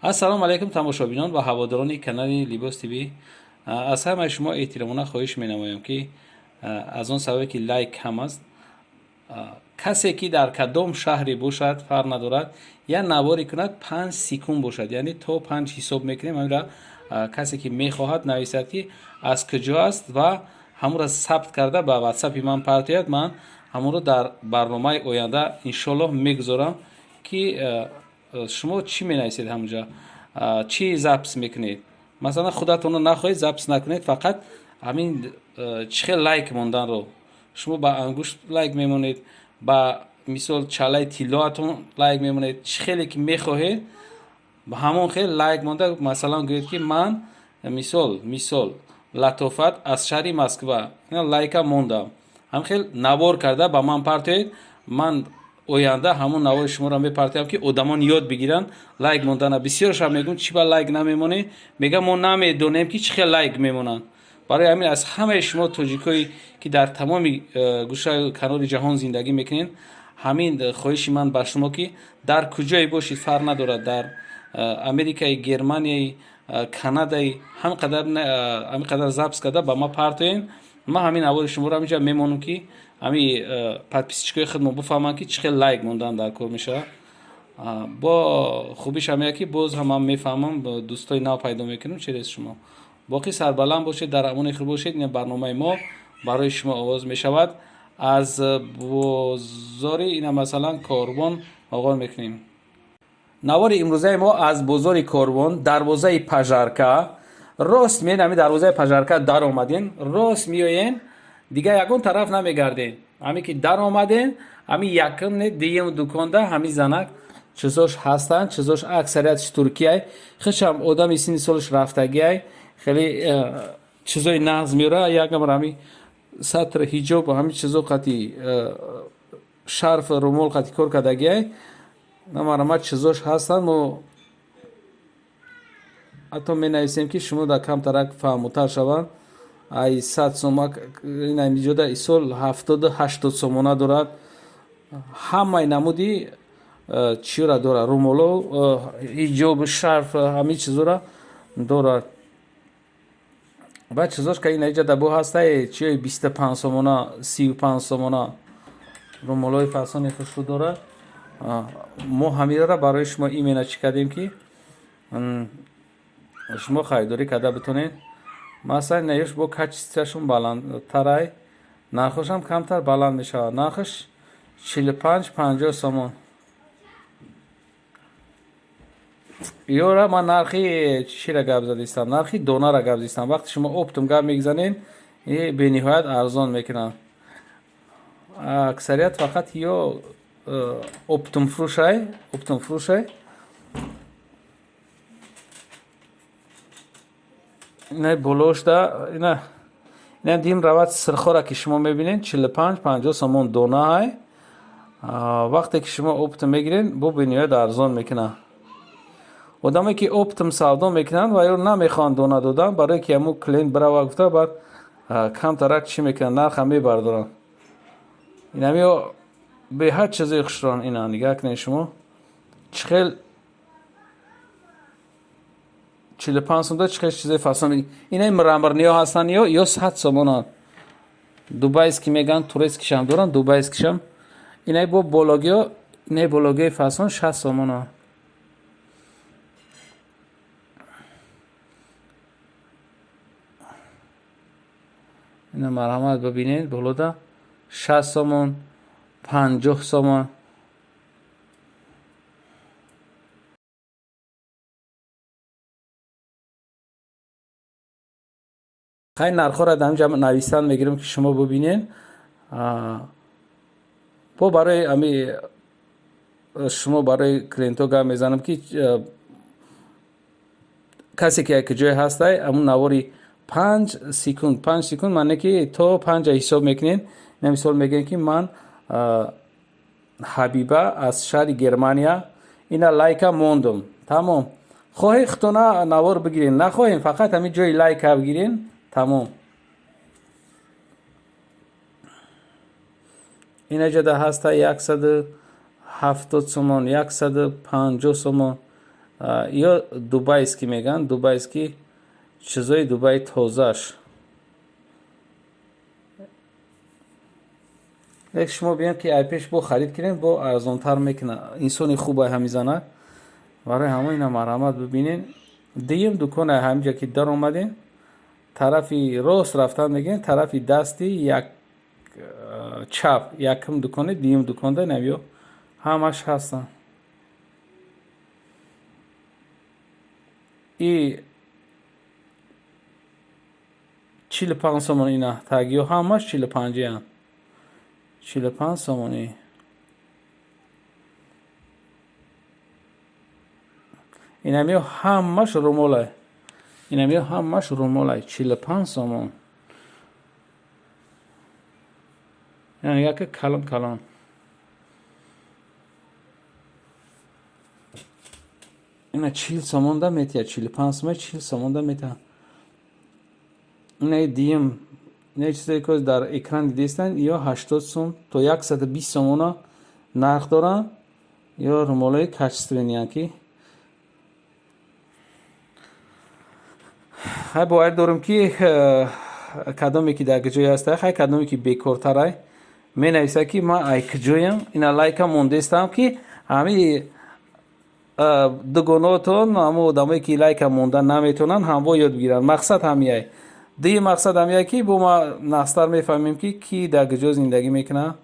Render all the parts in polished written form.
Ассалому алайкум, тамошобинон ва ҳаводорони канали Либос ТВ. Аз ҳамаи шумо эҳтиромона хоҳиш менамоям, ки аз он сабабе, ки лайк кам аст, касе ки дар кадом шаҳре бошад, фарқ надорад, як наворе кунад, 5 секунд бошад, яъне то 5 ҳисоб мекунем. Ҳаминра касе ки мехоҳад, нависад, ки аз куҷо аст, ва ҳамонро сабт карда ба ватсапи ман партояд. Ман ҳамонро дар барномаи оянда, иншоллоҳ, мегузорам, ки шумо чӣ менависед ҳамонҷа, чӣ запись мекунед. Масалан, худатонро нахоҳед, запись накунед, фақат ҳамин чӣ хел лайк монданро. Шумо ба ангушт лайк мемонед, ба мисол чалаи тиллоатон лайк мемонед, чӣ хеле ки мехоҳед, ба ҳамон хел лайк монда. Масалан, гӯед, ки ман, мисол, Латофат аз шаҳри Москва лайка мондам. Ҳамин хел навор карда ба ман партоед. Ман оянда ҳамон навори шуморо мепартоям, ки одамон ёд бигиранд лайк мондана. Бисёршам мегӯм, чӣ ба лайк намемонед? Мегӯям, мо намедонем, ки чӣ хел лайк мемонанд. Барои ҳамин аз ҳамаи шумо тоҷикое, ки дар тамоми гӯшаю канори ҷаҳон зиндагӣ мекунед, ҳамин хоҳиши ман ба шумо, ки дар куҷое бошед, фарқ надорад, дар Америкаи, Германияи, Канадаи, ҳамин қадар запись карда ба ман партоен. Ман ҳамин навори шуморо ҳаминҷа мемонам, ки ҳамин подписчикои худмо бифаҳманд, ки чӣ хел лайк мондан дар кор мешавад. Бо хубиш ҳамия, ки боз ҳам ман мефаҳмам, дӯстои нав пайдо мекунам через шумо. Боқӣ сарбаланд бошед, дар амони худ бошед. Ин барномаи мо барои шумо оғоз мешавад аз бозори ина, масалан, Корвон оғоз мекунем. Навори имрӯзаи мо аз бозори Корвон, дарвозаи Пожарка. Рост меен, ҳамин дарвозаи Пожарка даромаден, рост меоен, дигар ягон тараф намегарден. Ҳамин ки даромаден, ҳамин якум не, дуюм дуконда ҳамин занак чизош ҳастанд. Чизош аксариятш туркияй. Хешам одами синни солаш рафтагиай, хеле чизои нағз меёра. Якамр ҳамин сатр, ҳиҷоб, ҳамин чизо қати, шарф, румол қати кор кардагиай. Намарамад чизош ҳастанд. Мо ҳатто менависем, ки шумо дар камтарак фаҳмутар шаванд. Ай 100 сомак инамиҷода исол 70-80 сомона дорад. Ҳамаи намуди чиёра дорад: румоло, ҳиҷоб, шарф, ҳамин чизора дорад. Баъд чизош ка инаиҷа дабо ҳастай, чиёи 25 сомона, 35 сомона, румолои фасони хушрӯ дорад. Мо ҳаминро барои шумо именно чӣ кардем, ки шумо харидорӣ карда битонед. Масалан, инаёш бо качествоашон баландтарай, нархошам камтар баланд мешавад. Нархаш 45, 50 сомон. Ёра ман нархи чира гап задистам? Нархи донара гап задистам. Вақте шумо оптом гап мегзанед, бениҳоят арзон мекунанд. Аксарият фақат ё оптом фурӯшай, оптом фурӯшай. Ина болошда, ина дим равад. Сирхора, ки шумо мебинед, 45, 50 сомон донаай. Вақте ки шумо оптом мегиред, бо бениҳоят арзон мекунанд. Одаме ки оптом савдо мекунанд ва ё намехоҳанд дона додан, барое ки ҳамун клиент бирава гуфта, баъд камтарак чӣ мекунанд, нарха мебардоранд. Инами беҳад чизои хушрон. Ина нигаҳ кунед шумо, чӣ хел 45 сомда, чӣ хел чизои фасон. Инаи мраморниҳо ҳастанд, ё 100 сомонанд. Дубайский мегӯянд, турецкийшам доранд, дубайскийшам. Инаи бо бологиҳо, инаи бологиҳои фасон 60 сомонанд. Ина марҳамат, бибинед, болода 60 сомон, 50 сомон. Хай, нархҳоро дар инҷа нависан мегирем, ки шумо бибинед. Бо барои ами шумо, барои клиентҳо гап мезанам, ки касе ки як ҷое ҳастай, ҳамун навори 5 секунд, 5 секунд маъне ки то панҷа ҳисоб мекунед. Ина мисол мегӯем, ки ман Ҳабиба аз шаҳри Германия ина лайка мондум, тамом. Хоҳед, худтона навор бигирен, нахоҳем, фақат ҳамин ҷои лайка бигирен, тамом. Инаҷода ҳаста 170 сомон, 150 сомон. Ё дубайский мегӯянд, дубайский, чизои Дубай тозааш. Як шумо биён, ки ай пеш бо харид кунем, бо арзонтар мекуна. Инсони хуб ай ҳами занак. Барои ҳамон ина марҳамат, бибинен. Дуюм дукон, ай ҳаминҷа ки даромадем, тарафи рост рафтан мегирем, тарафи дасти як чап якум дуконе, дуюм дуконда навиё ҳамаш ҳастанд. И 45 сомон. Ина тагиё ҳамаш 45-иянд, 45 сомонӣ. Инамиё ҳамаш румолай, инамиё ҳамаш румолай, 45 сомон. Яка калон калон. Ина 40 сомонда метиҳад, 45 сомон, 40 сомонда метиҳад. Инаи дуюм, инаи чизое ки дар экран дидестанд, ё 80 сом то 120 сомона нарх доранд. Ё румолои качественный янд, ки хай боварӣ дорам, ки кадоме ки дар куҷое ҳаста, хай кадоме ки бекортарай, менависад, ки ман ай куҷоям. Ина лайка мондестам, ки ҳами дугонаотон, ҳамо одамое ки лайка монда наметавонанд, ҳамво ёд бигиранд. Мақсад ҳамияй. Дуюм мақсад ҳамияй, ки бо ма нағзтар мефаҳмем, ки кӣ дар куҷо зиндагӣ мекунад.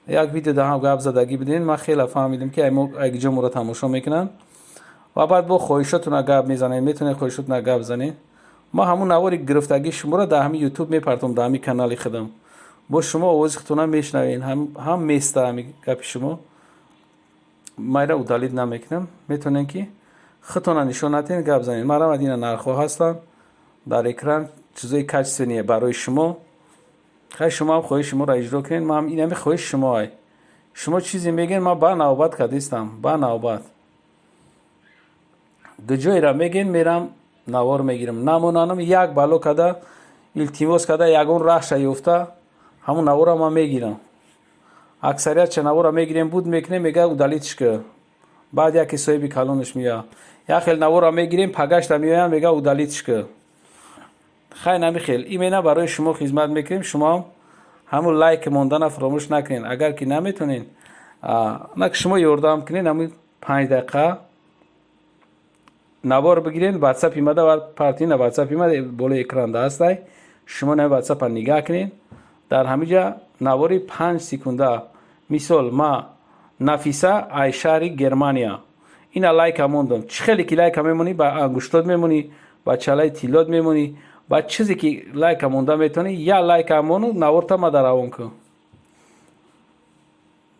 Як видео дар ҳам гап задагӣ будем, ман хеле фаҳмидем, ки ай куҷо моро тамошо мекунанд. Ва баъд бо хоҳишотона гап мезанед, метавонед хоҳишотона гап занед. Ма ҳамун навори гирифтагии шуморо дар ҳамин Ютуб мепартом, дар ҳамин канали худам. Бо шумо овози худтона мешунавед, ҳам места ҳами гапи шумо. Майра удалить намекунам. Метавонед, ки худтона нишон надиҳед, гап занед. Марҳамат, ина нархҳо ҳастанд дар экран, чизои качественный барои шумо. Хай, шумо ҳам хоҳиши шуморо иҷро кунед. Ман инами хоҳиши шумоай. Шумо чизе мегӯед, ман ба навбат кардистам, ба навбат. Ҷоеро мегӯед, мерам, навор мегирам. Намонанам, як бало када, илтимос када, ягон раҳша ёфта, ҳамун навора ман мегирам. Аксарият ча навора мегирем, буд мекунем, мега удалить ш ки. Баъд яке соҳиби калонаш меояд. Як хел навора мегирем, пагашта меоянд, мега удалить ш ки. Хай, намихел имена барои шумо хизмат мекунем. Шумоам ҳамун лайк мондана фаромӯш накунед. Агар ки наметонед, на ки шумо ёрдам кунед, ҳамун 5 дақиқа навор бигиред, ватсапи мада партина, ватсапи ма болои экранда ҳастай. Шумо на ватсапа нигаҳ кунед, дар ҳамиҷа навори 5 секунда. Мисол, ма Нафиса ай шаҳри Германия ина лайка мондам. Чӣ хеле ки лайка мемонӣ, ба ангуштот мемонӣ, ба чалаи тиллот мемонӣ, ба чизе ки лайка монда метавонӣ, як лайка мону наворта ма дар равон кун.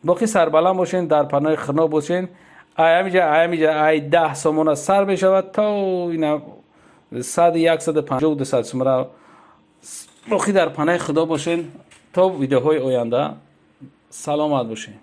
Боқӣ сарбаланд бошен, дар паноҳи Худо бошен. Ай ҳамиҷа, ай ҳамиҷа ай 10 сомона сар мешавад то ина 100, 150, 200 сомона. Боқӣ дар паноҳи Худо бошен то видеоҳои оянда. Саломат бошед.